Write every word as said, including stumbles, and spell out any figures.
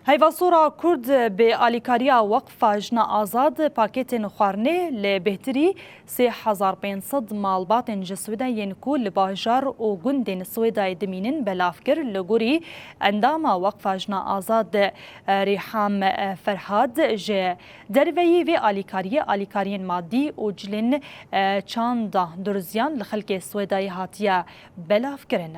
Heyva Sora Kurd bi alîkariya Weqfa Jina Azad pakêtên xwarinê li bêhtirî sê hezar pênc sed malbatên ji Swêdê yên ku li bajar û gundên Swêdayê dimînin belav kir. Li gorî endama Weqfa Jina Azad, Rîham Ferhad, ji derveyî vê alîkariyê, alîkariyên madî û cilên çanda durziyan li xelkê Swêdayê hatiye belavkirin.